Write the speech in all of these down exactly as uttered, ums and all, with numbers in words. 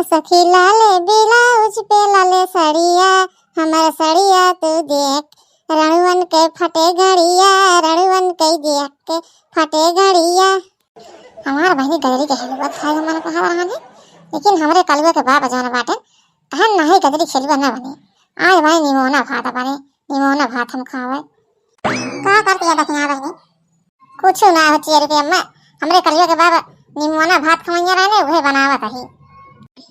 सखी लाले ब्लाउज पे लाले सड़िया, हमर सड़िया तू देख, रणुअन के फटे गड़िया, रणुअन के देख के फटे गड़िया। हमार बहिनी गजरी के हलवा खाए के मन कहा रहन है, लेकिन हमरे कलुआ के बाप जौन बाटे, कहन नहीं गजरी के हलवा ना बने। आज बने निमोना भात बने, निमोना भात हम खावे। का करती है दखिना बहिनी? कुछ ना हो चियरू के अम्मा, हमरे कलुआ के बाप निमोना भात खवैया रहने, उहे बनावत ही।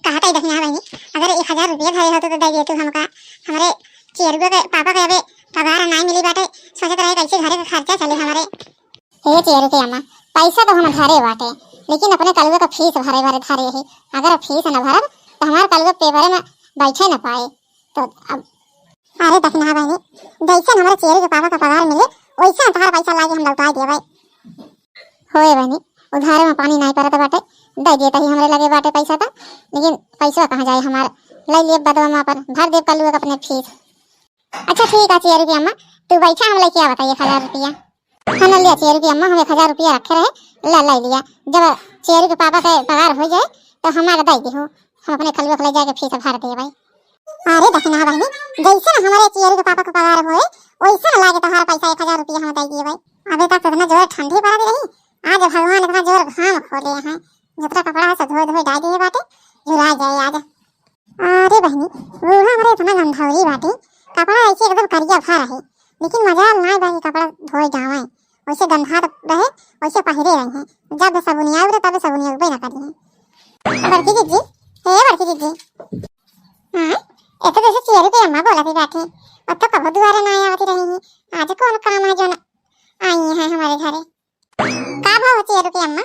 कहत ही दखिना बहिनी, अगर एक हजार रुपया धरे होते तो दे देतू हमका। हमरे चियरू के पापा के अबे पगार नाई मिली बाटे, सोचत रहे कैसे घरे का खर्चा चले हमरे। हे चियरू के अम्मा, पैसा तो हम धरे बाटे, लेकिन अपने कलुआ का फीस भरे भरे धरे ही। अगर फीस न भरब तो हमार कलुआ पेपरे में बैठे न पाए। तो अब अरे दखिना बहिनी, जैसन हमरे चियरू के पापा का पगार मिले, वैसन तोहार पैसा लाके हम लौटाई देबै। होए बहिनी, उधारे में पानी नाई परत बाटे, दे देता ही हमरे लगे बाटे पैसा त, लेकिन पैसा कहाँ जाए हमार, ले लिए बदवा में अपन, भर देब कलुआ के अपने फीस। अच्छा ठीक है चियरू की अम्मा, तू बैठा, हम लेके आवत है एक हजार रुपया। हाँ, न लिया चियरू की अम्मा, हम एक हजार रुपया रखे रहे, ला, ला लिया। जब चियरू के पापा के पगार हो जाए, तो हमारे दे दिहो, हम अपने कलुआ के ले जाके फीस भर देबै। अरे दखिना बहिनी, जैसे न हमारे चियरू के पापा के पगार होए, वैसे न लागे तोहार पैसा एक हजार रुपया हम दे देबै। अबे तक इतना जोर ठंडी पड़त रही, आज भगवान इतना जोर घाम खोले हैं, जितना कपड़ा है सब धोए धोए डाल दिए बाटे, झुरा जाए आज। अरे बहिनी, बूढ़ा हमरे इतना गंधौरी बाटे, कपड़ा ऐसे एकदम करिया भा रहे, लेकिन मजाल नाय बा कि कपड़ा धोए जावे, वैसे गंधात रहे, वैसे पहिरे रहे हैं। जब सबुनिया उबरे, तब सबुनिया उबे ना करी है। बड़की दीदी, हे बड़की दीदी, हाँ, ये तो जैसे चियरू के अम्मा बोला थी बाटे, वो तो कबो दुआरे ना आवती रही है, आज कौन काम है जो न आई है हमारे घरे? का भाव होती है रुके अम्मा?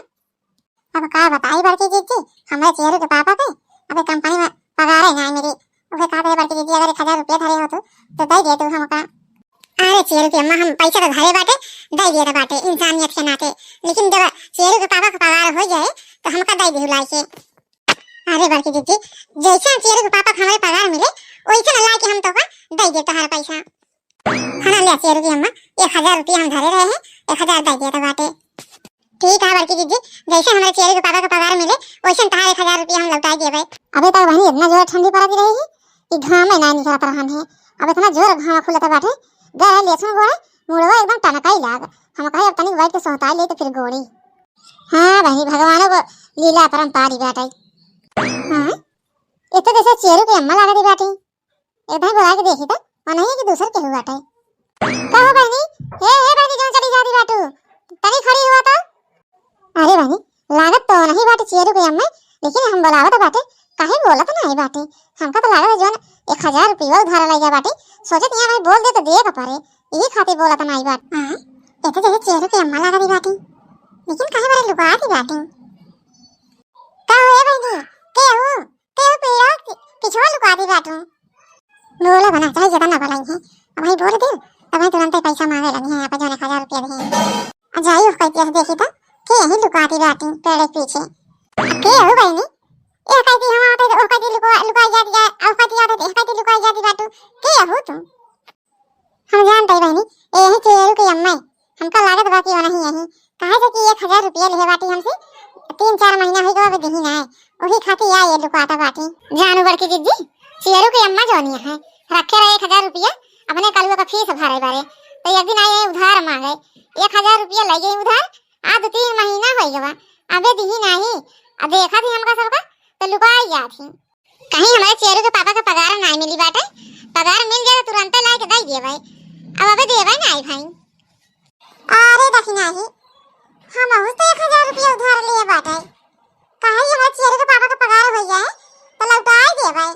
अब का बताई बड़की जीजी, हमरे चियरू के पापा के अबे कंपनी में पगारे नाई मिली। उहे कहत है बड़की जीजी, अगर एक हजार रुपया धरे हो तू, तो दे दे तू हमका। अरे चियरू के अम्मा, हम पैसा तो धरे बाटे, दे दे बाटे इंसानियत के नाते, लेकिन जब चियरू के पापा का पगार हो जाए, तो हमका दे दे लाई के। अरे बड़की जीजी, जैसे चियरू के पापा के हमरे पगार मिले, वैसे लाई के हम तोका दे दे तोहार पैसा। हाँ ना, ले चियरू की अम्मा, एक हजार रुपया हम धरे रहे हैं, एक हजार दे दिया तो बाटे। ठीक है बड़की जीजी, जैसे हमरे चियरू के पापा का पगार मिले, वैसे तहार एक हजार रुपया हम लौटाई देबे। अबे तक बहिनी इतना जोर ठंडी पड़त रही है कि घाम में ना निकलत रहन है। अब इतना जोर घाम खुलत बाटे, गए लेसुन गोड़े, मुड़वा एकदम टनकाई लाग। हम कहे अब तनिक बैठ के सोहताई ले तो फिर गोड़ी। हाँ बहिनी, भगवानों को लीला अपरंपारी बाटे। हाँ, ये तो जैसे चियरू की अम्मा लागत बाटे। एक दाई बोला के देखी त, मनही कि दूसर केहू बाटे। का हो बहिनी? हे, हे बहिनी, जौन चली जाती बाटू, तनी खड़ी हुआ तो। अरे बहिनी, लागत तो नहीं बाटे चियरू के अम्मा, लेकिन हम बोलावत बाटे, काहे बोलत नहीं बाटे? हमका तो लागत है जौन एक हजार रुपया उधार लइगा बाटे, सोचत यहाँ भाई बोल दे तो दे के परे, यही खातिर बोलत नहीं बाटे। हाँ, ये तो जैसे चियरू के अम्मा लागत बाटे, लेकिन काहे बड़े लुकाती बाटे? का हो ए बहिनी, केहू केहू पीड़ा पि-, पिछुआ लुका दी बाटू। बोला बना, चाहे ज्यादा ना बोलाई है। अब वही बोल दे, तब वही तुरंत पैसा मांगे लगी है, यहाँ पे जौन एक हजार रुपया दिए। आ जाई ओह कहती है, देखी तो, के यही लुका दी बाटी पेड़ के पीछे। के हो बहनी? ये कहती हम आते तो ओह कहती लुका, लुका जाती है, ओह कहती आते तो एह कहती लुका जाती बाटू। के हो तू? हम जानत हई बहिनी, एही चियरू के अम्मा, हमका लागत बा कि ओनही यही, काहे से कि एक हजार रुपया लिहे बाटी हमसे, तीन चार महीना होइ गवा, अबे दिही ना है, वही खातिर या ये लुकाता बाटी। जानू बड़की जिज्जी, चियरू के अम्मा जौनी है, रखे रहे एक हजार रुपया, अपने कलुआ का फीस भरे बारे, तो एक दिन आई उधार मांगे, एक हजार रुपया लइ गई उधार, आज दो तीन महीना होइ गवा, अबे दिही नाही, आ देखा थी हमका सबका, तो लुकाई जात ही। कहीं हमरे चियरू के पापा के पगार नाई मिली बाटे, पगार मिल जाए तो तुरंते लाई के दई देबै, अब अबे देबै नाई भाई। अरे दखिनाही, हम अहू से एक हजार रुपया उधार लिए बाटे, कहे हमरे चियरू के पापा के पगार हो जाए तो लौटाई देबै,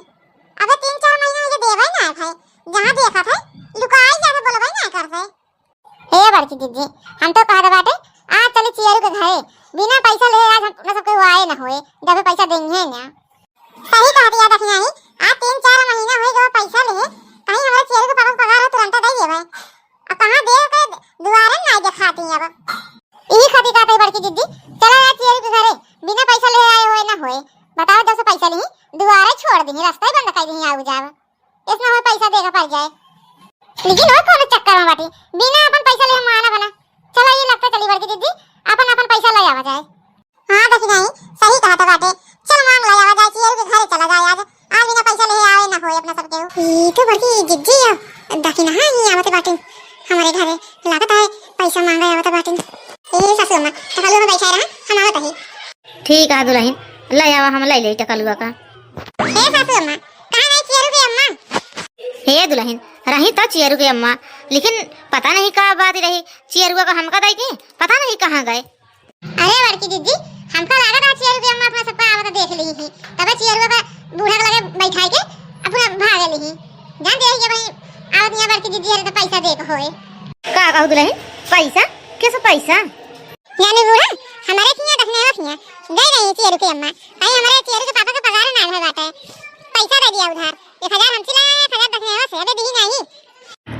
अबे तीन चार महीना हो गए देबै नाई भाई, जहाँ देखा था लुकाई जाबे बोलबै नाई करते। हे बड़की जिज्जी, हम तो कहत बाटे, आज चली चियरू के घरे, बिना पैसा ले आज हम अपना सबके वो आए ना होए, जब पैसा देंगे ना। सही कहत या दखिनाही, आज तीन चार महीना होइ गवा पैसा ले, कहीं हमरे चियरू के पापा के पगार हो तुरंत दे देबै। अब कहाँ दे के दुआरे ना देखाती अब। ई खातिर कहत है बड़की जिज्जी, चला आज चियरू के घरे, बिना पैसा ले आए होए ना होए, बताओ जब से पैसा ली, दुआरे छोड़ दी, रास्ता ही बंद कर दी, आऊ जाब। इसमें हमें पैसा देगा पड़ जाए। लेकिन वो कौन चक्कर में बाटी, बिना अपन पैसा ले माना बना। चला ये लगता चली बड़की जिज्जी, अपन अपन पैसा ले आवा जाए। हाँ दखिनाही, सही कहत बाटे, चल मांग ले आवा जाए, चियरू के घरे चला ई तो बड़की जिज्जी अउ दखिनहा ही आवत बाटिन हमरे घरे। लागत है पैसा मांगे आवत बाटिन। ए सासू अम्मा, टकलुआ में बैठा रहा, हम आवत ही। ठीक है दुलहिन, लै आवा, हम लै लेई टकलुआ का। ए सासू अम्मा, कहाँ गई चियरू के अम्मा? हे दुलहिन, रही तो चियरू के अम्मा, लेकिन पता नहीं का बात रही, चियरुआ का हमका दै के पता नहीं कहाँ गए। अरे बड़की जिज्जी, हमका लागत है चियरू के अम्मा अपना सबका आवत देख ली ही, तबे चियरुआ का बूढ़ा के लगे बैठाई के अपना भाग ली ही। जान दे ये भाई, आवत यहाँ बड़की जिज्जी हरे तो पैसा दे के होए। का कहू दुलहिन, पैसा? किस पैसा? यानी बूढ़ा, हमारे किया दखने हो किया, गई रही चियरू के अम्मा, भाई हमारे चियरू के पापा का पगार ना भर बाटे, पैसा दे दिया उधार, एक हजार हमसे लाया, एक हजार दखने हो से, अबे दी नहीं।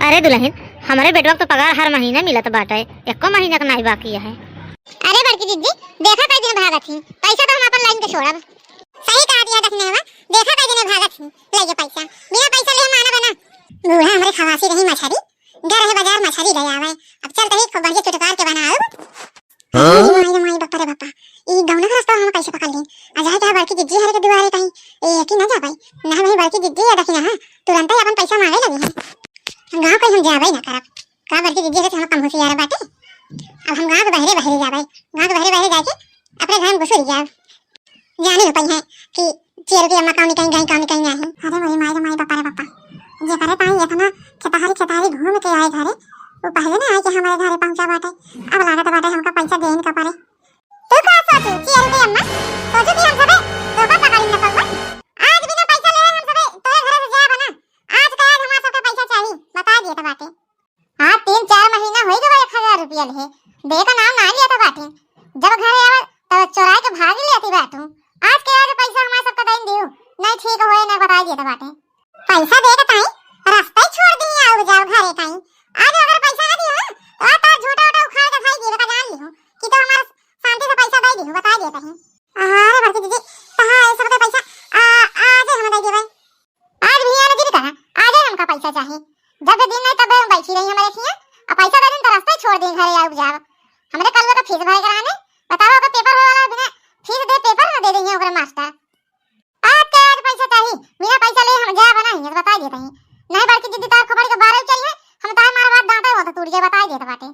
अरे दुलहिन, हमरे बेटवा के तो पगार हर महीना मिलत बाटे, एको महीना के नाई बाकी है। अरे बड़की जिज्जी, देखा कई दिन भागत ही, पैसा तो हम अपन लाइन के छोड़ब। सही कहा दिया दखने हवा, देखा कई दिन भागत ही, ले ये पैसा, बिना पैसा ले हम आना बना। बूढ़ा हमरे खवासी रही मछरी, गए रहे बाजार मछरी ले आवे, अब चल तही खूब बढ़िया चुटकार के बनाओ। हाँ? माई रे माई, बापा रे बापा, ई गौना का रास्ता हम कैसे पकड़ ली? आ जाए क्या बड़की जिज्जी हरे के दुआरे कहीं, ए की ना जा पाई, ना वही बड़की जिज्जी या दखिनहा, तुरंत ही अपन पैसा मांगे लगी है। गाँव कहीं हम जाबे ना करब, का बड़की जिज्जी हरे से हम कम होशियार बाटे। अब हम गाँव के बहरे बहरे जाबे, गाँव के बहरे बहरे जाके अपने घर में घुसुर जाब। जाने हो पाई है कि चियरू के अम्मा कौनी कहीं गई, कौनी कहीं नहीं। अरे वही माई रे माई, बापा रे बापा, जेकरे ताई इतना खेतहारी खेतहारी घूम के आए घरे, वो पहले ना आए कि हमारे घरे पहुंचा बाटे। अब लागत बाटे हमका पैसा देन का पड़े। तू का सोचू चियरू के अम्मा? सोचू कि हम सबे तोका पकड़ी न पउबा। आज बिना पैसा लेवे हम सबे तोरे घरे से जाब ना। आज का आज हमार सबके पैसा चाही, बता दिए तो बाटे। हाँ, तीन चार महीना होई गवा एक हजार रुपया लेहे, दे का नाम ना लिया था बाटे। जब घरे आवे तब चोराई के भाग लेती बाटू। आज के आज पैसा हमारे सबका दे दियो, नहीं ठीक होए ना बता दिया था बाटे। पैसा दे के ताई रास्ता ही छोड़ दी, आओ जाओ घरे ताई। आज अगर पैसा ना दियो तो आज तार झोटा उटा उखाड़ के खाई दिए का जान लियो कि तो हमारा शांति से पैसा दे दियो, बता दिया कहीं। अरे बड़की दीदी, कहाँ है सबका पैसा? आ, आज हम दे दिए भाई। आज भी आने दिन कहा, आज ही हमका पैसा चाही। जब दिन नहीं तब हम बैठी रही हमारे खिया, अब पैसा दे दिन तो रास्ता ही छोड़ दी घरे आउब जाब। हमरे कलवा का फीस भरे कराने, बताओ अगर पेपर होए वाला बिना फीस दे पेपर ना दे देंगे ओकरे मास्टर। आज के आज पैसा चाही, बिना पैसा ले हम जाब नहीं, ये तो बता देते हैं। नहीं बड़की दीदी तार खोपड़ी के बारह चाहिए, हम तार मार बात दांते हो तो टूट जाए, बता देते बाटे।